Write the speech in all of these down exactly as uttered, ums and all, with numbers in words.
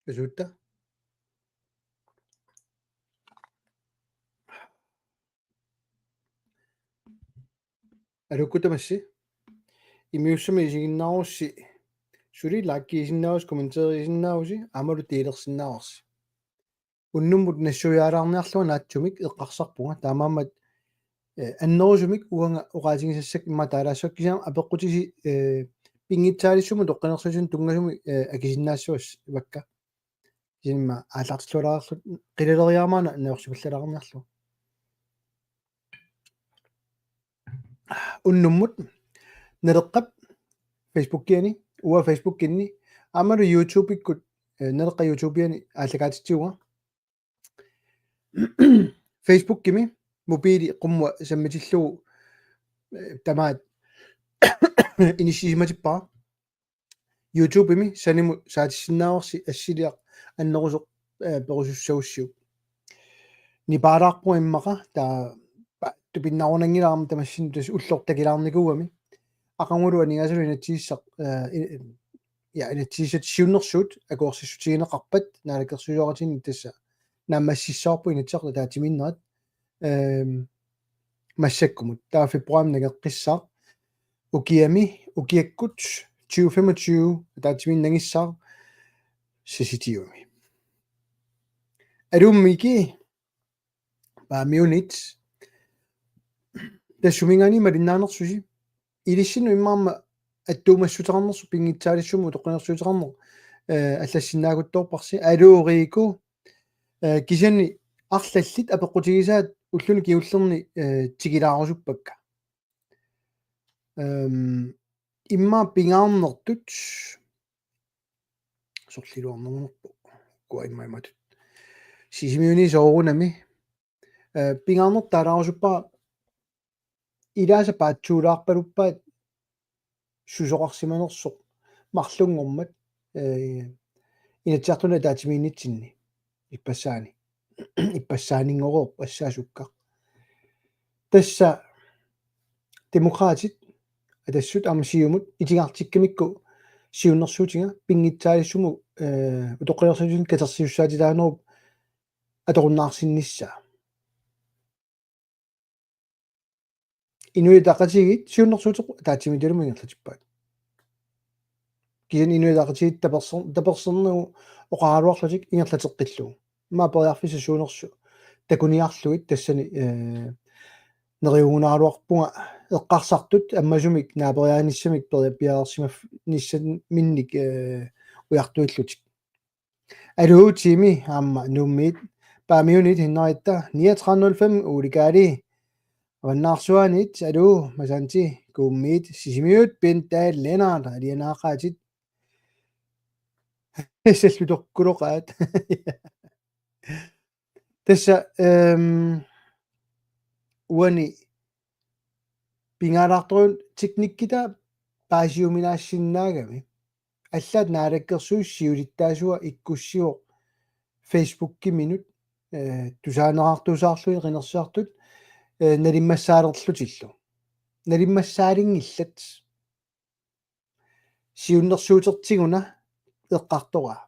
Asuutta. Aluukkut tamassi. Immiussamik isiginnaarussi suli like-iisinnaavusi, kommenteeriisinnaavusi, aammalu delersinnaavarsi. Unnummut nassuiaalaarniarlunga naatsumik eqqarsarpunga. Taamaammat, eh, annerusumik uanga oqaatigisassakka immaqa taalaassavakka, kisianni apeqqutisi, eh, pinngitsaaliissummik utoqqalinersiutinik tunngasumik, eh, akisinnaassavakka. Kisianni immaqa aallartillualaarluta qilaleriarama una najorsipallalaarniarlugu. Unnummut Naleqqap Facebookiani, uanga Facebookinni, aammalu YouTubekkut, eh, Naleqqap YouTubeani aallakaatitsivunga. Facebookimi mobili qummut sammitillugu, eh, tamaat inissisimatippara. YouTubemi sanimut saatissinnaavarsi assiliaq annerusoq, eh, perusussagussiuk. Nipaalaarpunga immaqa, taava pa-, tupinnarunanngilara aamma tamassinnut tassa ulloq takilaarnikuugami. Aqagulu aningaasalu inatsisissaq, eh, i-, ja, inatsisissatut siunnersuut akuersissutigineqarpat naalakkersuisooqatigiinni tassa naammassissavarput Inatsisartut ataatsimiinnerat, ehm, massakkumut. Taava februarimi nangeqqissaaq. Ukiami, ukiakkut tyve femogtyve ataatsimiinneq nangissaaq C C T U-mi. Aluu Miki, Paamiunit. Tassa suminngaanniit malinnaanersusi. Ilissinnut immaqa aamma attuumassuteqarnersoq pinngitsaaliissummik utoqqalinersiuteqarneq, eh, allassinnaaguttoorparsi. Aluu Riku, eh, kisianni arlallit apeqqutigisaat ulluni kingullerni, eh, tikilaarusuppakka. Ehm, immaqa pingaarnertut sorliluarnermut ukua immaqa imatut. Sisimiuni soorunami. Eh, pingaarnertut taalaarusuppara ilaasa paatsuulaarpaluppaat susoqarsimanersoq marlunngormat, eh, Inatsisartuni ataatsimiinnitsinni ippassaani. Ippassaaninngoreerpoq, assaasukka. Tassa Demokraatit, Atassut aamma Siumut itigartikkamikku siunnersuutiga pinngitsaaliissummik, eh, utoqqalinersiutinik katersisussaatitaanerup atorunnaarsinnissaa. Inuit Ataqatigiit siunnersuuteqarput ataatsimiititalimmik ingerlatippaat. Kisianni Inuit Ataqatigiit taperser-, tapersernagu oqaraluarlutik ingerlateqqillugu. Immaqa periarfissat suunersut takuniarlugit tassani, eh, neriugunaraluarpunga eqqarsartut ammasumik naaperiaanissamik peria-, piareersimaffigissaminnik, eh, ujartuillutik. Aluu Timi aamma Nuummiit, Paamiunit Hinnaritta, niogtredive nul fem Ulikaali, Avannaarsuaanit, aluu Masanti, Kuummiit, Sisimiut, Pinta Lennart, alianaaqaatit. Sallutorkuloqaat. Tassa, ehm, uani pingaalaartorujussuuvoq teknikkitaa paasiuminaassinnaagami. Allaat Naalakkersuisut siulittaasuat ikkussivoq Facebookiminut, eh, tusaaneqartuusaarlugit qinersisartut, eh, nalimmassaalerlutillu. Nalimmassaalinngillat. Siunnersuutertiguna eqqartoraa.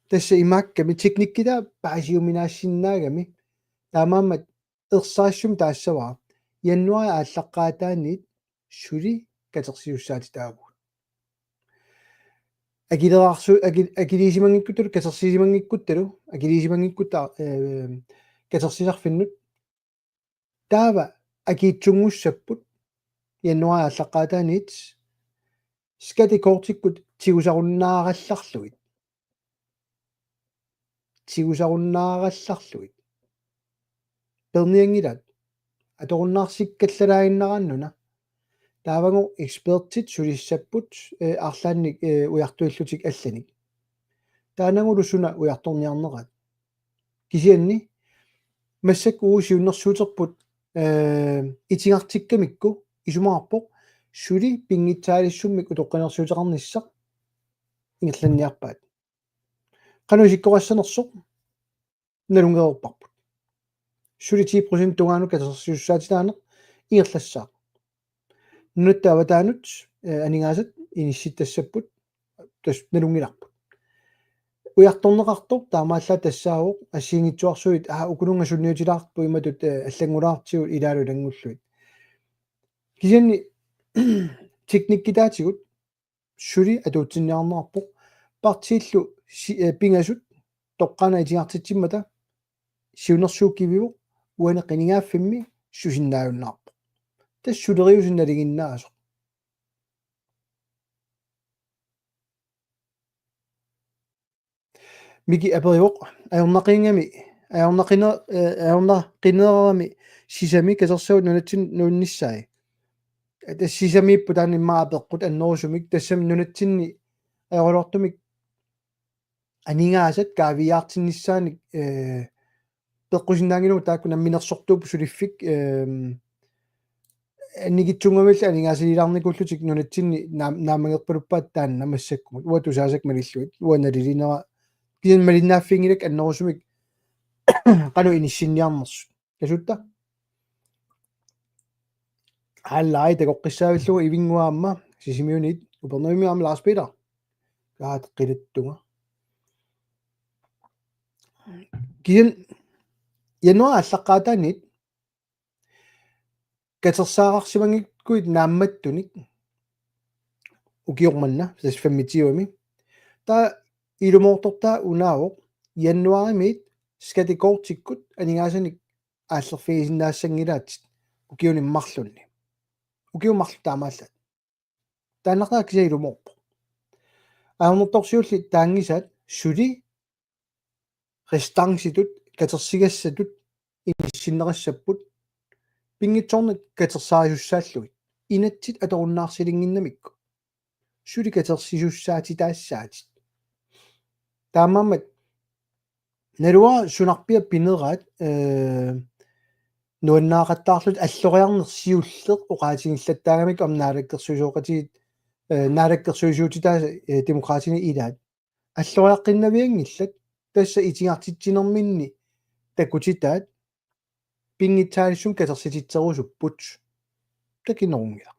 Tassa imaakkami teknikkitaa paasiuminaassinnaagami. Taamaammat ersarissumik taassavara januaarip aallaqqaataaniit suli katersisussaatitaavugut. Akileraarsu-, aki-, akiliisimanngikkuttalu, katersisimanngikkuttalu, akiliisimanngikkuttalu, eh, katersisarfinnut. Taava akiitsunngussapput januaarip aallaqqaataaniit skattekortikkut tigusarunnaarallarlugit. Tigusarunnaarallarlugit. Peernianngilaat. Atorunnaarsikkallalaaginnaraannuna. Taavagooq ekspertit sulissapput, eh, arlaannik, eh, ujartuillutik allanik. Taannagulu suna ujartorniarneraat. Kisianni massakkut uagut siunnersuuterput, eh, itigartikkamikku isumaqarpoq suli pinngitsaaliissummik utoqqalinersiuteqarnissaq ingerlanniarpaat. Qanoq isikkoqassanersoq nalunngereerparput. Suli ti procent tungaanut katersisussaatitaaneq ingerlassaaq. Nunatta avataanut, eh, aningaasat inissittassapput, tassa nalunngilarput. Ujartorneqartoq taamaallaat tassaavoq assigiinngitsuarsuit, aa, ukununnga sunniutilaarput imatut, eh, allanngulaartigut ilaalu ilanngullugit. Kisianni teknikkitaatigut suli atuutsinniarneqarpoq. Partiillu si-, eh, pingasut toqqaannaq itigartitsimmata siunnersuut kiviuvoq, uani qinigaaffimmi susinnaajunnaarpoq. Tassa suleriuseq nalinginnaasoq. Miki aperivoq, ajornaqigami, ajornaqine-, eh, ajornaqinerami sisami katersagut nunatsinnut nuunnissaat. Tassa sisamiippoq taanna immaqa apeqqut annerusumik, tassami nunatsinni ajoraluartumik aningaasat kaaviiaartinnissaanik, eh, peqqusinnaanngilagut taakku namminersortuupput suliffik, ehm, annikitsunnguamillu aningaasaliilaarnikuullutik nunatsinni naam-, naammagerpaluppaat taanna massakkumut. Uanga tusaasakka malillugit. Uanga nalilinera. Kisianni malinnaaffiginngilakka annerusumik qanoq inissinniarnersut. Kasutta? Alla ai takoqqissaavillugu Ivinnguaq aamma, Sisimiunit, Upernavimmiut aamma Lars Peter. Kaat qilittunga. Kisianni januaarip aallaqqaataaniit katersaarsimanngikkuit naammattunik ukioq manna, tassa femogtyvemi. Taava ilumoortortaa unaavoq januaarimiit skattekortikkut aningaasanik aallerfigisinnaassanngilaatit ukiuni marlunni. Ukiut marluk taamaallaat. Taannartaa kisianni ilumoorpoq. Ajornartorsiulli taanngisaat suli restancitut, katersigassatut inissinneqassapput, pinngitsoornak katersaarisussaallugit. Inatsit atorunnaarsilinnginnamikku. Suli katersisussaatitaassaatit. Taamaammat naluara sunarpiaq pineraat, eh, nuannaaqattaarlutik alloriarneq siulleq oqaatigillattaagamikkit aamma naalakkersuisooqatigiit, eh, naalakkersuisuutitaasa, eh, Demokraatini ilaat. Alloriaqqinnavianngillat, tassa itigartitsinerminni takutitaat pinngitsaalissummik katersititserusupput. Takinerunngilaq.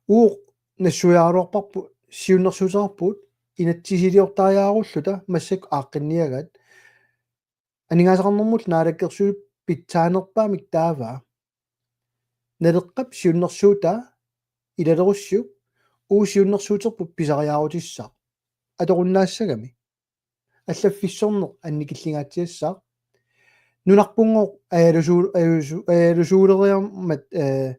Uagut nassuiaraluarparput siunnersuuteqarpugut inatsisiliortariaarulluta massakkut aaqqinniagaat. Aningaasaqarnermut naalakkersuisut pitsaanerpaamik taava. Naleqqap siunnersuutaa ilalerussiuk, uagut siunnersuuterput pisariaarutissaaq. Atorunnaassagami. Allaffissorneq annikillingaatsiassaaq. Nunarpunngooq ajalusuu-, ajalusu-, ajalusuuleriarmat, eh,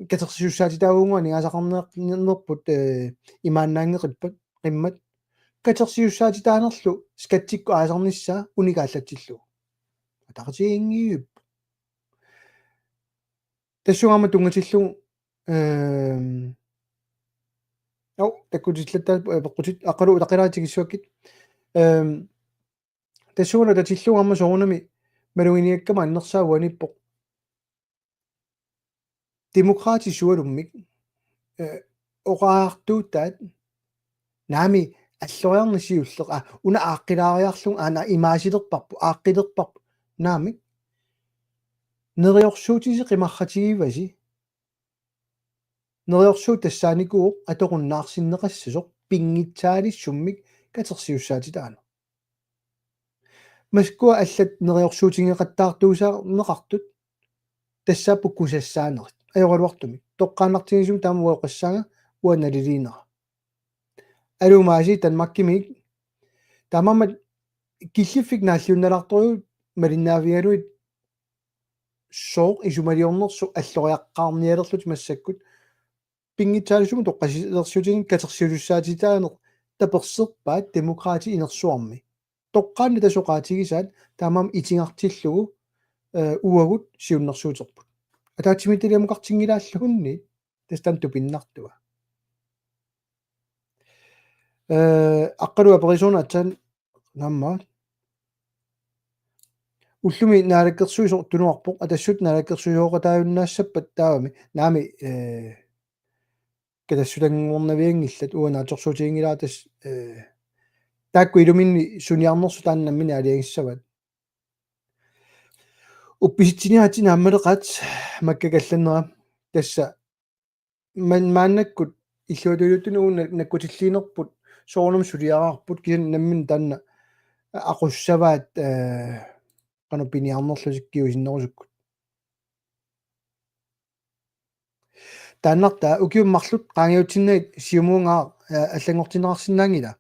katersisussaatitaavugut aningaasaqarnerput, eh, imaannaanngeqippat, qimmat. Katersisussaatitaanerlu skattikkut aasarnissaa unikaallatsillugu. Ataqatigiinngilluinnarpoq. Tassunga aamma tunngatillugu, ehm, au, takkutillattaarput, eh, peqqutit, aqqalu utaqqilaarutit tikissuakkit. Ehm, tassunga nutatillugu aamma soorunami maluginiakkama annersaa uaniippoq. Demokraatit sualummik, eh, oqaatigisaat, naamik alloriarneq siulleq, aa, una aaqqilaariarlugu, aa, naa imaasilerparput, aaqqilerparput, naamik. Neriorsuutisi qimarratigivasi. Neriorsuut tassaanikuuvoq atorunnaarsinneqassasoq pinngitsaalissummik katersisussaatitaaneq. Maskua allat neriorsuutigeqattaartuusaarneqartut tassaapput kusassaanerit. Ajoraluartumik. Toqqaannartigisumik taama uaqqassaanga uanga nalilinera. Alumaasi Danmarkimik. Taamaammat killiffik naalliunnalaartorujuuvoq malinnaavigalugit sooq isumaliornersoq alloriaqqaarnialerlutik massakkut. Pinngitsaaliissummik toqqaasilersuutinik katersisussaatitaaneq taperserpaat Demokraatit inersuarmi. Toqqaannaq tassa oqaatigisaat taamaammat itigartillugu, eh, uagut siunnersuuterput. Ataatsimiititaliamukartinngilaallunni tassa taanna tupinnartua. Eh, aqqalu aperisoornatsan namma. Ullumi naalakkersuisoq tunuarpoq, Atassut naalakkersuisooqataajunnaassappata taavami. Naamik, eh, katassutanngornavianngillat uanga naatsorsuutiginngilara tassa, eh, taakku iluminni suniarnersut taanna nammineq aalajangissavaat. Uppisitsineq aatsaat naammaleqaat makka kallannera tassa man-, maannakkut illuatungiliuttunik uagut na-, nakkutilliinerput soorunami suliaraarput kisianni nammineq taanna aqussavaat, eh, qanoq piniarnerlutik kingusinnerusukkut. Taannartaa ukiut marluk qaangiutsinnagit Siumunngaanniit, eh, allanngortinneqarsinnaanngilaq.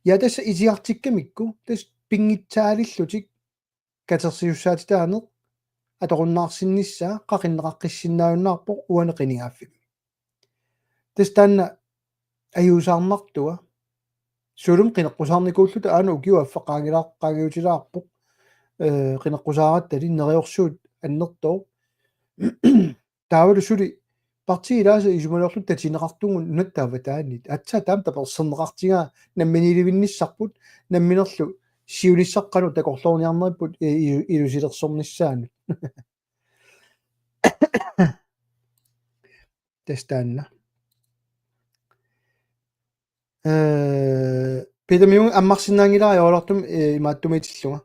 Ja tassa itigartikkamikku, tassa pinngitsaalillutik katersisussaatitaaneq atorunnaarsinnissaa qaqinneqaqqissinnaajunnaarpoq uani qinigaaffimmi. Tassa taanna ajuusaarnartua. Soorlumi qineqqusaarnikuulluta aana ukioq affaq qaangilaar-, qaangiutilaarpoq. Eh, qineqqusaarattali neriorsuut annertooq. Taavalu suli partiit ilaasa isumaliorlutik tatineqartugut nunatta avataanit. Aatsaat taama taperserneqartigaa namminiilivinnissarput, namminerlu siunissaq qanoq takorloorniarneripput, eh, ilu-, ilusilersornissaanut. Tassa taanna. Eh, Peter Mjung ammarsinnaanngilara ajoraluartumik, eh, imaattumiitillunga.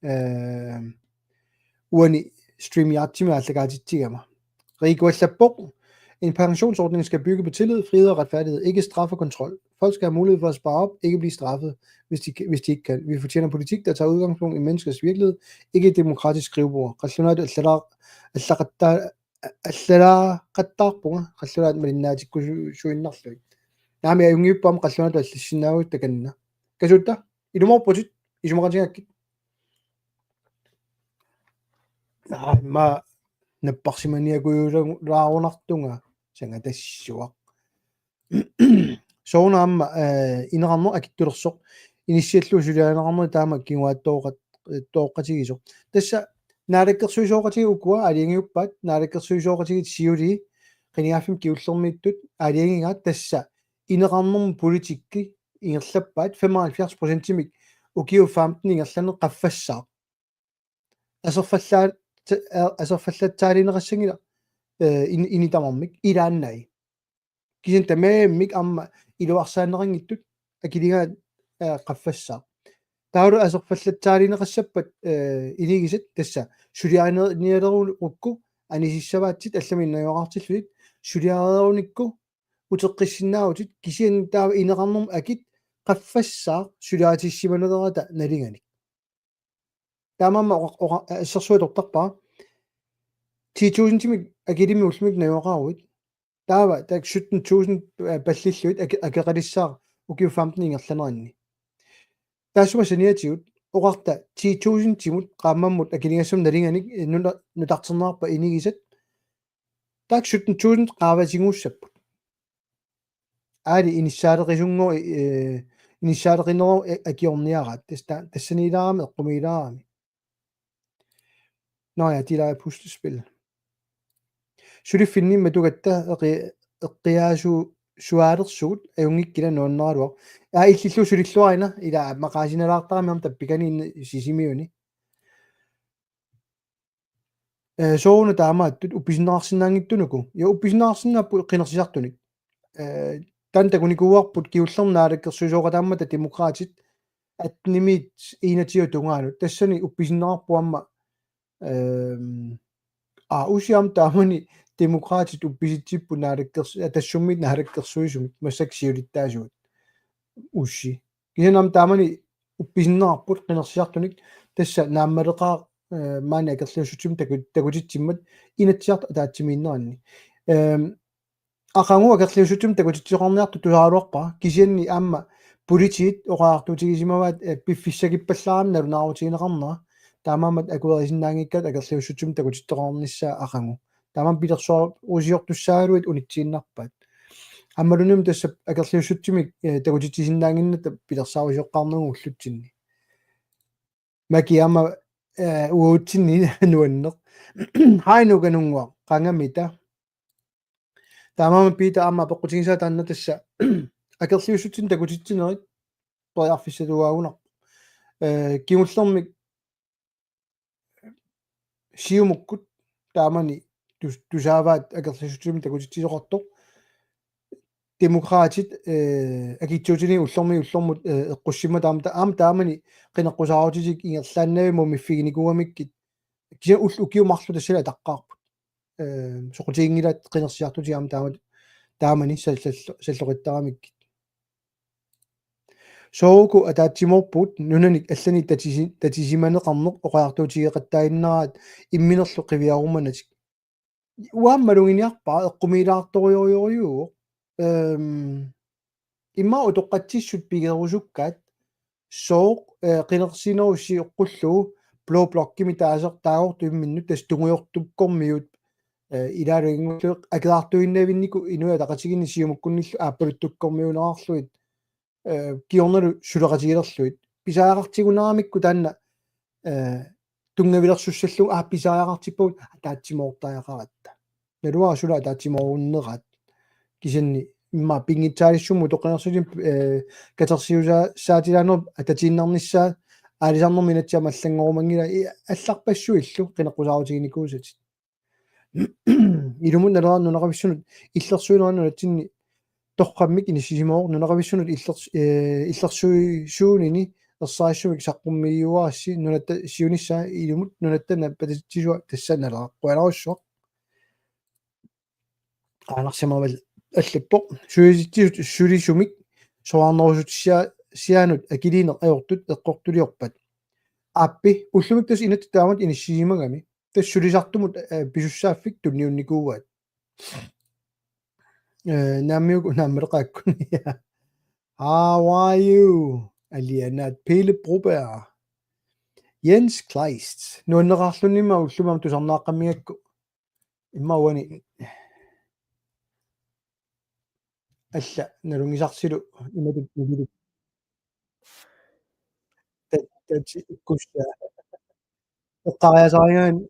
Eh, uani StreamYardimi aallakaatitsigama. Riku allappoq: En pensionsordning skal bygge på tillid, frihed og retfærdighed, ikke straf og kontrol. Folk skal have mulighed for at spare op, ikke blive straffet, hvis de, hvis de ikke kan. Vi fortjener politik, der tager udgangspunkt i menneskers virkelighed, ikke et demokratisk skrivebord. Qallunaatut allala-, allaqatta-, allalaaqattaarpunga, qallunaat malinnaatikkusuinnarlugit. Naamik, ajunngippat aamma qallunaatut allassinnaavugut takanna. Kasuutta, ilumoorputit, isumaqatigaakkit. Aa, immaqa napparsimaniakujuulaarunartunga sangatassuaq. Soorunami aamma, eh, ineqarneq akitsulersoq. Inissiallu suliarineqarnerit taama kinguaattooqat-, eh, tooqqatigisoq. Tassa naalakkersuisooqatigiit ukua aalajangiuppaat, naalakkersuisooqatigiit siulii qinigaaffimmi kingullermiittut aalajangigaat, tassa ineqarnermut politikki ingerlappaat, femoghalvfjerds procentimik ukiut femten ingerlanerat qaffassaaq. Aserfallaat-, a-, aserfallatsaalineqassanngilaq, eh, in-, ini tamarmik ilaannai. Kisianni tamarmik aamma iluarsaanneqanngitsut akiligaat, eh, qaffassaaq. Taavalu aserfallatsaalineqassappat, eh, inigisat tassa suliarinialerukku anisissavaatsit allamik najugaqartillutit, suliareerunikku uteqqissinnaavutit, kisianni taava ineqarnermut akit qaffassaaq suliaritissimanerata nalinganik. Taamaammat oqa-, oqa-, assersuut atortarpara. Ti tusindimik akilimmik ullumikkut najugaqaruit. Taava taakku sytten tusind, eh, pallillugit ake-, akeqalissaaq ukiut femten ingerlaneranni. Taassuma saniatigut oqarta ti tusindimut qaammammut akiligassama nalinganik, eh, nuna-, nutarterneqarpat inigisat. Taakku sytten tusind qaavatiguussapput. Aali inissaaleqisunngooq, eh, inissaaleqinerooq, eh, akiorniaraat. Tas-, ta-, tassaniilaarami eqqumiilaarami. Nå ja, de leger puslespil. Suliffinni matugatta eqi-, eqqiaasu-, suaalersugut ajunngikkila nuannaraluaq. Aa, illillu sulilluarina, ila maqaasinalaartarami aamma tappikani Sisimiuni. Eh, sooruna taamaattut uppisinneqarsinnaanngitsunik uku. Ja uppisinneqarsinnaapput qinersisartunik. Eh, taanna takunikuuarput kingullermik naalakkersuisooqataammata Demokraatit attenimiit enogtyve tungaanut. Tassani uppisinneqarpoq aamma, ehm, aa, usi aamma taamani Demokraatit uppisitsipput naalakkers-, eh, tassummiit naalakkersuisumik massakkut siulittaasuat. Usi. Kisianni aamma taamani uppisinneqarput qinersisartunik, tassa naammaleqaaq, eh, maani akerliussutsimik taku-, takutitsimmat Inatsisartut ataatsimiinneranni. Ehm, aqagu akerliussutsimik takutitsisoqarniartut tusaraluarpara, kisianni aamma politiit oqariartuutigisimavaat, eh, piffissakippallaarami nalunaarutigineqarnera, taamaammat akuerisinnaanngikkaat akerliussutsimik takutitsisoqarnissaa aqagu. Taamaammat pilersaarusiortussaagaluit unitsiinnarpaat. Aammalumi tassa akerliussutsimik, eh, takutitsisinnaannginnatta pilersaarusioqqaarnagu ullutsinni. Maki aamma, eh, uatsinnut nuanneq. Hej Nuka Nunnguaq, qangamita. Taamaammat Peter aamma apeqqutigisaa taanna tassa akerliussutsimik takutitsinerit periarfissatuaagunarpoq. Eh, kingullermik Siumukkut taamani tus-, tusaavaat akerliussutsimik takutitsisoqartoq. Demokraatit, eh, akitsuutini ullormi ullormut, eh, eqqussimmata aamma ta-, aamma taamani qineqqusaarutitik ingerlaannavimmi miffiginikuugamikkit. Kisianni ullut ukiut marluk tassali ataqqaarput. Eh, soqutiginngilaat qinersisartutik aamma taama-, taamani sallallo-, salloqittaramikkit. Sooruku ataatsimoorpugut nunanik allanik tatisi-, tatisimaneqarneq oqariartuutigeqattaaginnaraat imminerlu qiviarumanatik. Uanga maluginiarpara eqqumiilaartorujorujorujuuvoq. Ehm, immaqa utoqqatsissut pigerusukkaat sooq, eh, qinersinerussi oqqullugu blå blokkimi taaseq taagortut imminnut tassa tungujortukkormiut, eh, ilaalu inngullu akerartuinnavinnikut Inuit Ataqatigiinni Siumukkunnillu aappaluttukkormiunerarlugit, eh, kingornalu suleqatigilerlugit. Pisariaqartigunaramikku taanna, eh, tunngavilersussallugu aa pisariaqartippagut ataatsimoortariaqaratta. Naluara suli ataatsimoorunnerat. Kisianni immaqa pinngitsaaliissummik utoqqalinersiutinik, eh, katersiusaa-, saatilaarnerup atatiinnarnissaa aalisarnermi inatsit aamma allanngorumanngilaat i-, allarpassuillu qineqqusaarutiginikuusatit. Ilumut naleraat nunaqavissunut illersuinerat nunatsinni torrammik inissisimavoq nunaqavissunut illers-, eh, illersuisuunini ersarissumik saqqummiuarassi nunatta siunissaa ilumut nunatta napatitsisua tassa naleraaq qujanarsuaq. Qaanarsimavali allappoq. Sulisitsisut sulisumik soraarnerusutissia-, siaanut akiliineq ajortut eqqortuliorpat. Aappi, ullumi tassa inatsit taamatut inissisimagami. Tassa sulisartumut, eh, pisussaaffik tunniunnikuuaat. Eh, naammiuk-, naammaleqaakkuni. How are you? Alianaat Pele Broberg. Jens Kleist. Nuanneqarlunni immaqa ullumi aamma tusarnaaqqammigakku. Immaqa uani. Alla, nalunngisarsilu, imatut, imatut. Ta-, tatsi ikkussaa. Eqqariasaarigaanni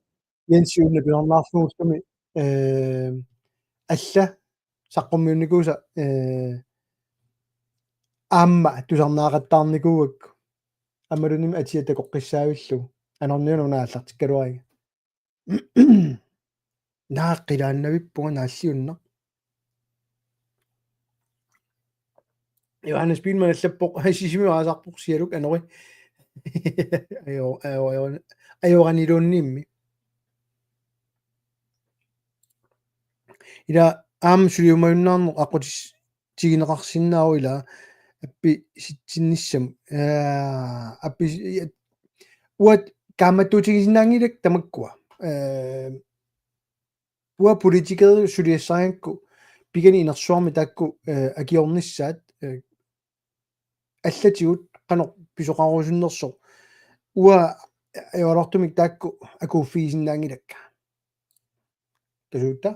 Jensi una tusarnaarlugu ullumi, eh, alla saqqummiunnikuusa, eh, aamma tusarnaaqattaarnikuuakku. Aammaluunniit atia takoqqissaavillugu. Anorniuna una aallartikkaluariga. Naaqqilaannavippunga naalliunneq. Johannes Biilmann allappoq, Sisimiut aasarpoq sialuk anori. Ajo-, ajo-, ajo-, ajoraniluunniimmi. Ila aamma suliumajunnaarneq aqqutis-, tigineqarsinnaavoq ila appisitsinnissamut. Aa, appis-, uanga kaammattuutigisinnaanngilakka tamakkua. Ee, uanga politikerit suliassarigakkit pikani inersuarmi taakku, ee, akiornissaat, ee, allatigut qanoq pisoqarusunnersoq. Uanga ajoraluartumik taakku akuuffigisinnaanngilakka. Tasuutta.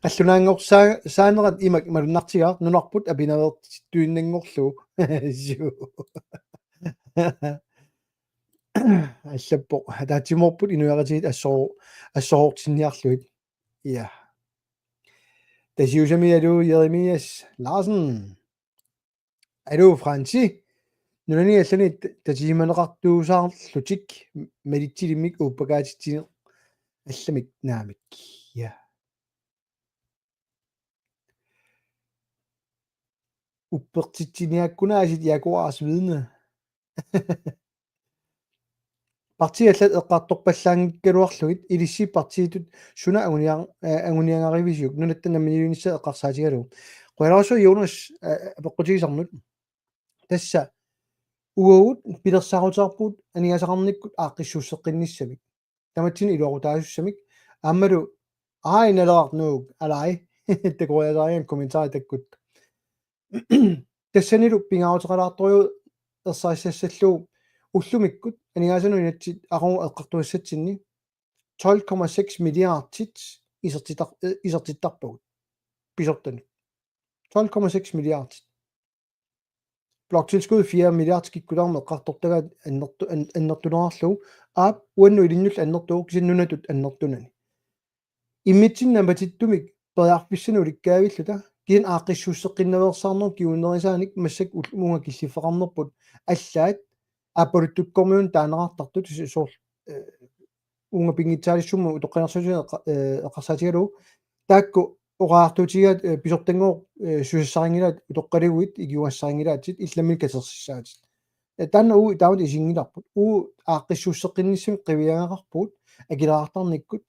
Qallunaanngorsaa-, saanerat imak malunnartigaaq nunarput apinaveertittuinnanngorlugu. Suu. Allappoq, ataatsimoorput inuiaqatigiit assoro-, assoroortinniarlugit. Ja. Tasiusami aluu Jeremias Larsen. Aluu Fransi, nunani allani t-, tatisimaneqartuusaarlutik malitsilivimmi uuppakaatitsineq allamik naamik. Ja. Uppertitsiniakkunaasit Jaguars vidne. Partiit allat eqqartorpallaanngikkaluarlugit ilissi partiitut suna anguniar-, eh, anguniagarivisiuk nunatta namminiilivinnissaa eqqarsaatigalugu. Qujanarsuaq Jonas, eh, apeqqutigisannut. Tassa uagut pilersaaruteqarpugut aningaasaqarnikkut aaqqissuusseqqinnissamik. Tamatsinnut iluaqutaasussamik. Aammalu aajuna Naleqqap Nuuk, alai. Takoriasaarigaanni kommentarit takkut. Tassanilu pingaaruteqalaartorujuuvoq ersarissassarlugu ullumikkut aningaasanut inatsit aqagu eqqartugassatsinni tolv komma seks milliardit isertitar-, eh, isertittarpagut. Pisortanut. Tolv komma seks milliardit. Bloktilskud fire milliard kikkut aamma eqqartortagaat annertu-, an-, annertunerarlugu. Aap, uannut ilinnullu annertuvoq kisianni nunatut annertunani. Immitsinnut napatittumik periarfissanik ulikkaavilluta. Kisianni aaqqissuusseqqinnaveersaarnerup kingunerisaanik massakkut ull-, uunga killiffeqarnerput allaat aappaluttukkormiunut taaneqartartut si-, soorlu, eh, uunga pinngitsaaliissummut utoqqalinersiutinik eqqa-, eh, eqqarsaatigalugu. Taakku oqariartuutigigaat, eh, pisortanngooq, eh, susassarinngilaat utoqqaliguit ikiugassarinngilaatsit illit nammineq katersissaatit. Eh, taanna uagut taamatut isiginngilarput. Uagut aaqqissuusseqqinnissamik qiviagaqarpugut akileraartarnikkut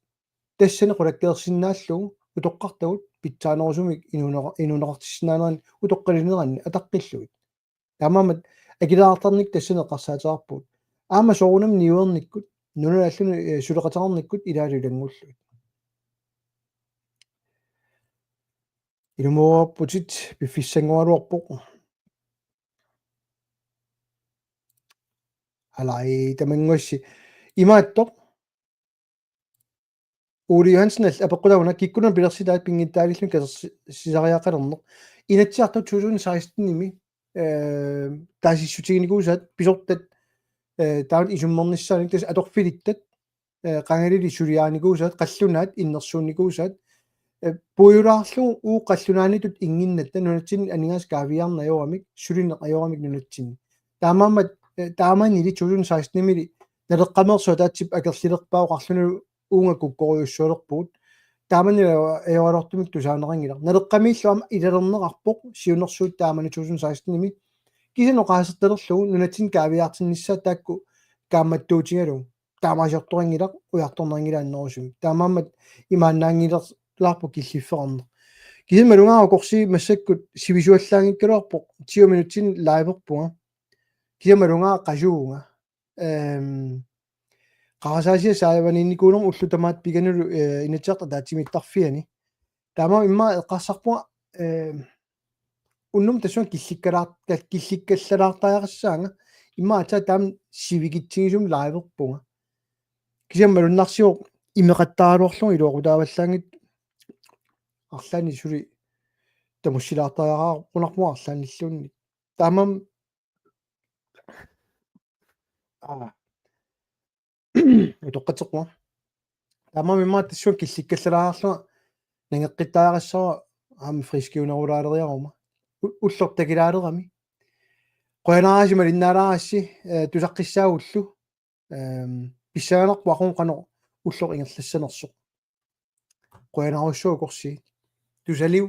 tassani qulakkeersinnaallugu utoqqartagut pitsaanerusumik inuuneqa-, inuuneqartissinnaaneranni utoqqalinerani ataqqillugit. Taamaammat akileraartarneq tassani eqqarsaateqarpugut. Aamma soorunami niuernikkut, nunanut allunut, eh, suleqateqarnikkut ilaalu ilanngullugit. Ilumoorputit piffissanngoraluarpoq. Alai tamannguassi imaattoq. Ole Johansen al-, apeqqutaavoq una kikkunnut pilersitaat pinngitsaaliilluni katersi-, sisariaqalerneq. Inatsisartut to tusind seksten-imi, eh, taasissutiginikuusaat pisortat, eh, taanna isummernissaannik tassa atorfilittat, eh, qangalili suliarinikuusaat, qallunaat innersuunnikuusaat, eh, puigulaarlugu uagut qallunaanitut innginnatta nunatsinni aningaasat kaaviiaarneq ajoramik, sulineq ajoramik nunatsinni. Taamaammat, eh, taamanili to tusind seksten-imili Naleqqameersuaq ataatsip akerlilerpaa oqarluni uunga kukkorujussualerpugut. Taamani ajoraluartumik tusaaneqanngilaq. Naleqqamiillu aamma ilalerneqarpoq siunnersuut taamani to tusind seksten-imi. Kisianni oqaasertalerlugu nunatsinni kaaviiaartinnissaat taakku kaammattuutigalugu. Taamaasiortoqanngilaq ujartorneqanngilaq annerusumik. Taamaammat imaannaanngilarput killiffeqarneq. Kisianni malugaara ukorsi massakkut sivisuallaanngikkaluarpoq ti minutsit liverpunga. Kisianni malugaara qasuvunga. Ehm, qarasaasiaq saavaniinnikuunerma ullut tamaat pigaannilu, eh, Inatsisartut ataatsimiittarfianni. Taamaammat immaqa eqqarsarpunga, eh, unnuk tassunga killikkalaar-, kal-, killikkallalaartariaqassaanga, immaqa aatsaat taama sivikitsigisumik liverpunga. Kisianni malunnarsivoq imeqattaraluarlunga iluaqutaavallaanngitsoq, arlaannik suli tamussilaartariaqarunarpunga arlaannilluunniit. Taamaammat Aa. Utoqqatseqquaq. Taamaammat immaqa tassunga killikkallalaarlunga nangeqqittariaqassavara aamma friskiunerulaaleriaruma. U-, ulloq takilaalerami. Qujanarsi malinnaalaagassi, eh, tusaqqissaagullu. Ehm, pissanganarpoq aqagu qanoq ulloq ingerlassanersoq. Qujanarsuaq ukorsi. Tusaliu